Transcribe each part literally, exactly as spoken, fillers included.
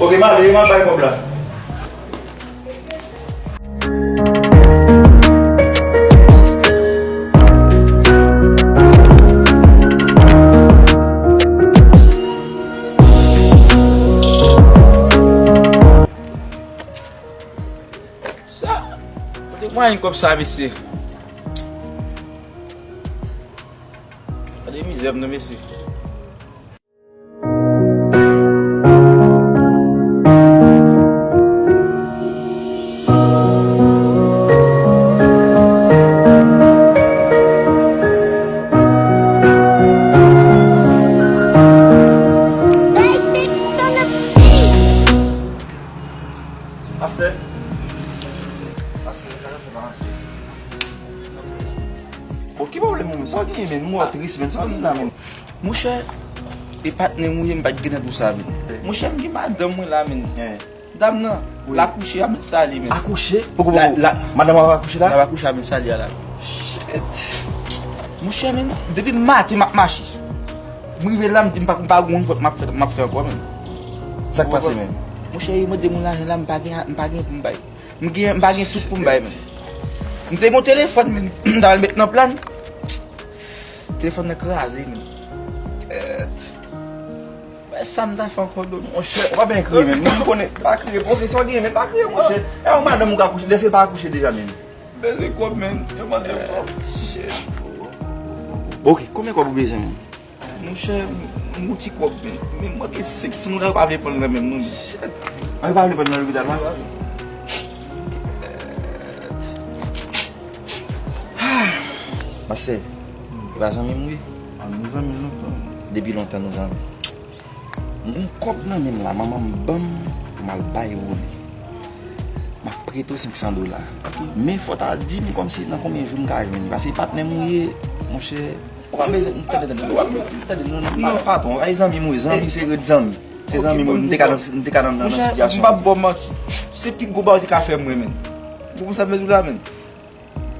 Ok, m ale, m al bay kòb la. Sa, kote mwayen kòb sa, mesye? Gade mizè m nan, mesye. Pastè. Pastè, sa ka fè pa pastè. Bon, ki pwoblèm ou menm? Sa w genyen menm? M wè w tris menm. Sa w genyen la menm? Monchè, e patnè m ou ye, m pa t gen nan pou sa menm. Monchè, m gen madanm mwen la menm. Dam nan, l akouche, a met sa li menm. Akouche? Poko, poko. La, la, madanm w ap akouche la? L ap akouche, a met sa li a la. Shit. Monchè, menm, depi maten m ap mache. M rive la, m di m pa, m pa gon nenpòt m ap fè, m ap fè ankò menm. Sa k pase menm? Monchè, yo mande m yon lajan la, m pa gen, m pa gen pou m bay. M gen, m pa gen tout pou m bay menm. M te gen yon telefòn menm, m t al met nan plan. Telefòn nan kraze menm. Kèt. Bay sa m ta fè ankò dlo, monchè. Ou pa byen kriye menm. M konnen, pa kriye. Bon, se sa w genyen, men pa kriye, monchè. E yon madanm ou ka kouche, lè se pa akouche deja menm. Bezwen kòb, menm. Yo mande m kòb. Shit. Ok, konbyen kòb ou bezwen menm? Monchè, m, m gon ti kòb, men, men m manke senk san dola, yo pa vle pran l nan men m non, men. Shit. Ah, yo pa vle pran l nan lopital la? Yo pa vle. Pastè, e pa zanmi m wi? Ah, nou zanmi lontan. Depi lontan nou zanmi. M gon kòb nan men m la, manman m ban m pou m al bay Woli. M ap prete w senk san dola. Men fò w ta di m kòmsi nan konbyen jou m ka jwenn li. Paske patnè m ou ye, monchè. Ou pa bezwen, tande, tande, tande, non, non, non, patwon, ay zanmi m ou ye, zanmi se ret zanmi. Se zanmi m ou ye, m te ka nan, m te ka nan, nan, nan sitiyasyon. Monchè, m p ap ba w manti. Se pi gwo bagay ou te ka fè mwen, menm. Ou konprann sa m vle di w la, menm?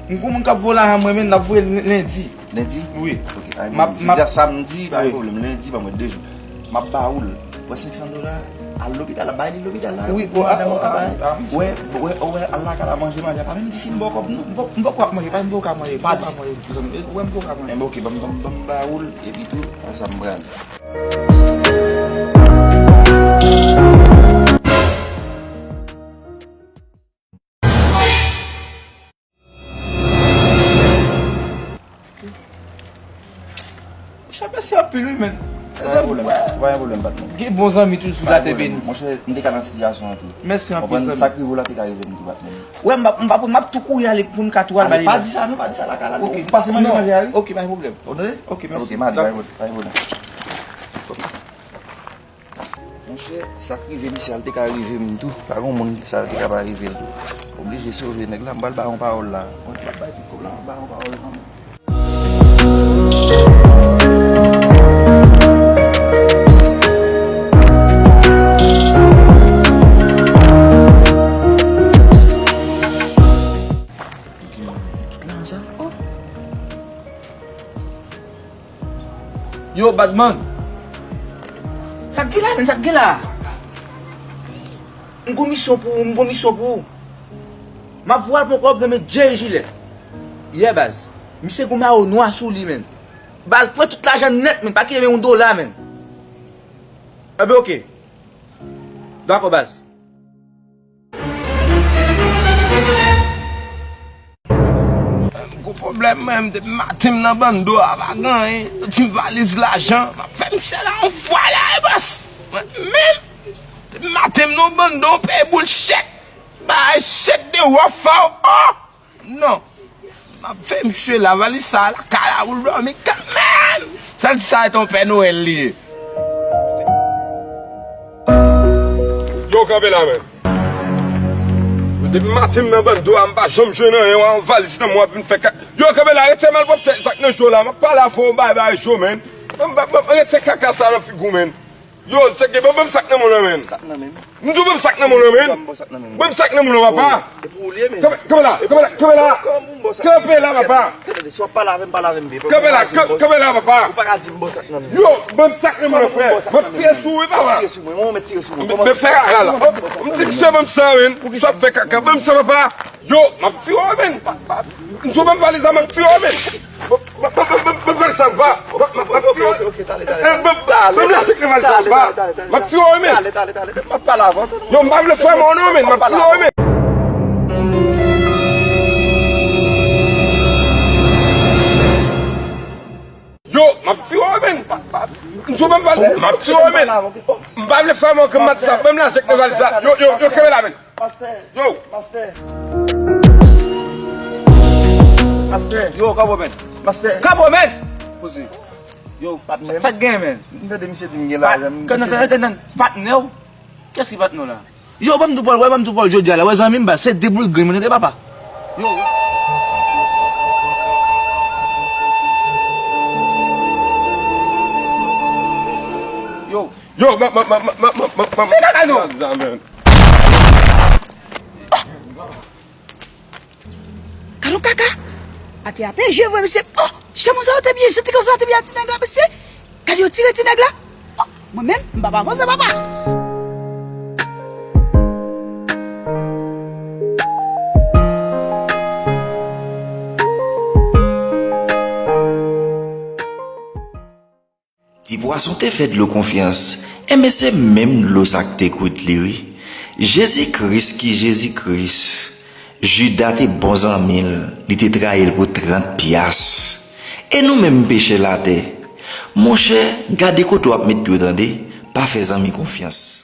M gon moun k ap voye lajan mwen menm, l ap voye l lendi. Lendi? Wi. Ok, ay, m ap, m ap, jodi a samdi, pa gen pwoblèm. Lendi, ban mwen de jou. M ap ba ou l. Pran senk san dola, al lopital la, bay li lopital la. Wi, bon, madanm ou ka bay. Wè, wè, wè, al lakay la manje, manje. Pa menm di si m ba w kòb, non, m poko ap manje, pa m poko ap manje, pa di. Wè, m poko ap manje. Enben, ok, ban m, ban m, ban m ba ou l, epi tou, sa m pral. Monchè, mèsi anpil wi, menn. Pa gen pwoblèm, pa gen pwoblèm, patnè. Gen bon zanmi toujou sou latè beni. Monchè, m te ka nan sitiyasyon an tou. Mèsi anpil, zanmi. Sa k rive w la te ka rive m tou, patnè. Wè, m ap, m ap, m ap tou kouri ale pou m ka tou al ba li la. Pa di sa non, pa di sa lakay la non. Pase manje a wi. Ok, pa gen pwoblèm. Ou tande? Ok, mèsi. Ok, m ale, pa gen pwoblèm. Monchè, sa k rive misye a, l te ka rive m tou. Pa gen moun sa te ka pa rive l tou. Oblije sove nèg la, m pral ba yon pawòl la. Mwen, m ap bay tout kòb la, m ap ba yon pawòl kanmenm. Tout lajan sa, oh. Yo, Badman! Sa k gen la, menn? Sa k gen la? M gon misyon pou ou, m gon misyon pou ou. M ap voye al pran kòb nan men Jerry Gillette. Yeah, baz. Misye gon mayo nwa sou li, menn. Baz, pran tout lajan nèt, menn. Pa kite men yon dola, menn. Enben, oke. Dakò, baz. M gon pwoblèm, mwen, m depi maten m nan bando a, pa gen anyen. Yon ti valiz lajan, m ap fè misye la yon fwa la, e bòs. Mwen menm, depi maten m nan bando, m peye boul chèk. Bay chèk de wòf fò, oh! Non. M ap fè misye la valiz sa lakay la pou l dòmi kanmenm. Sèl sa e ton Pè Nwèl li ye. Yo, kanpe la, menn. Depi maten m nan bando a, m pa janm jwenn anyen, w a yon valiz nan men w ap vin fè ka. Yo, kanpe la, retire malpwòpte sa k nan je w la, m ap pale avè w, bay, bay je w, menn. Retire kaka sa nan figi w, menn. Yo, sèke, ban, ban m sak nan men w lan, menn. Sak nan men m. M di w ban m sak nan men w lan, menn. Ban m sak nan men m. Ban m sak nan men w lan, papa. E pou ou l ye, menn. Kanpe, kanpe la, kanpe la, kanpe la. Kanpe la, papa. Tande, si w ap pale avè m, pale avè m byen. Kanpe la, kanpe la, papa. Ou pa ka di m ban sak nan men m. Yo, ban m sak nan men w lan, frè. M ap tire sou ou, wi, papa. Tire sou mwen, mwen, mwen tire sou mwen. Men fè kaka la. M di misye ban m sa, menn. Si w ap fè kaka, ban m sa, papa. Yo, m ap tire w, menn. M di w ban m valiz la, m ap tire w, menn. Ban m valiz sa, papa. M ap tire w. Ban m lache ak valiz sa, papa. M ap tire w, menn. Yo, m pa vle fè mò non, menn. M ap tire w, menn. Yo, m ap tire w, menn. M di w ban m valiz, m ap tire w, menn. M pa vle fè mò ke m ap sa, ban m lache ak valiz sa. Yo, yo, yo, kenbe la, menn. Pastè. Yo. Pastè. Pastè. Yo, Kapo, menn. Pastè. Kapo, menn. Poze. Yo, patnè. Sa k gen, menn? M tande misye di m gen lajan. Patnè w? Kiyès ki patnè w la? Yo, ban m di w Pòl, wè, ban m di w Pòl jodi a la. Wè, zanmi m, ba, se de boul grenn, mwen tande, papa. Yo. Yo. Yo, ban m, ban m, ban m. Se kaka, non. Gad yon kaka! Atè a ap enje vre, mesye. Oh! Jan moun sa yo te byen, jan ti gason sa te byen a ti nèg la, mesye. Gad yo tire ti nèg la. Oh! Mwen menm, m p ap avanse, papa. Ti pwason te fè dlo konfyans, enben se menm dlo sa k te kwit li, wi. Jezi Kris ki Jezi Kris. Jida te bon zanmi l, li te trayi l pou trant pyas. E nou menm pechè latè? Monchè, gade kote w ap met pye w tande, pa fè zanmi konfyans.